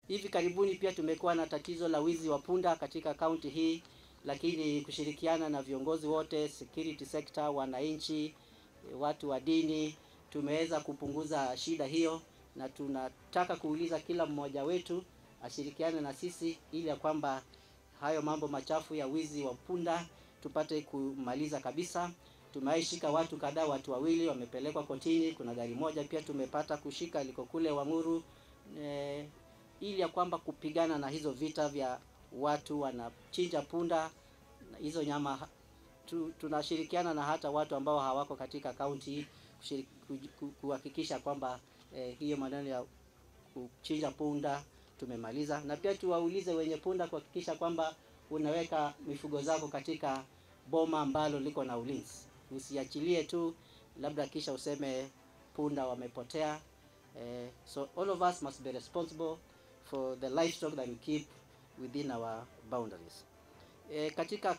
Hivi karibuni pia tumekuwa na tatizo la wizi wa punda katika kaunti hii, lakini kushirikiana na viongozi wote, security sector, wananchi, watu wa dini, tumeweza kupunguza shida hiyo, na tunataka kuuliza kila mmoja wetu ashirikiane na sisi ili ya kwamba hayo mambo machafu ya wizi wa punda tupate kumaliza kabisa. Tumeishika watu kadhaa, watu wawili wamepelekwa kotini. Kuna gari moja pia tumepata kushika liko kule Wang'uru, ili ya kwamba kupigana na hizo vita vya watu wanachinja punda na hizo nyama. Tunashirikiana na hata watu ambao hawako katika kaunti kuhakikisha kwamba hiyo maneno ya kuchinja punda tumemaliza, na pia tuwaulize wenye punda kuhakikisha kwamba unaweka mifugo zako katika boma ambalo liko na ulinzi. Usiachilie tu labda kisha useme punda wamepotea. So all of us must be responsible for the livestock that we keep within our boundaries. Katika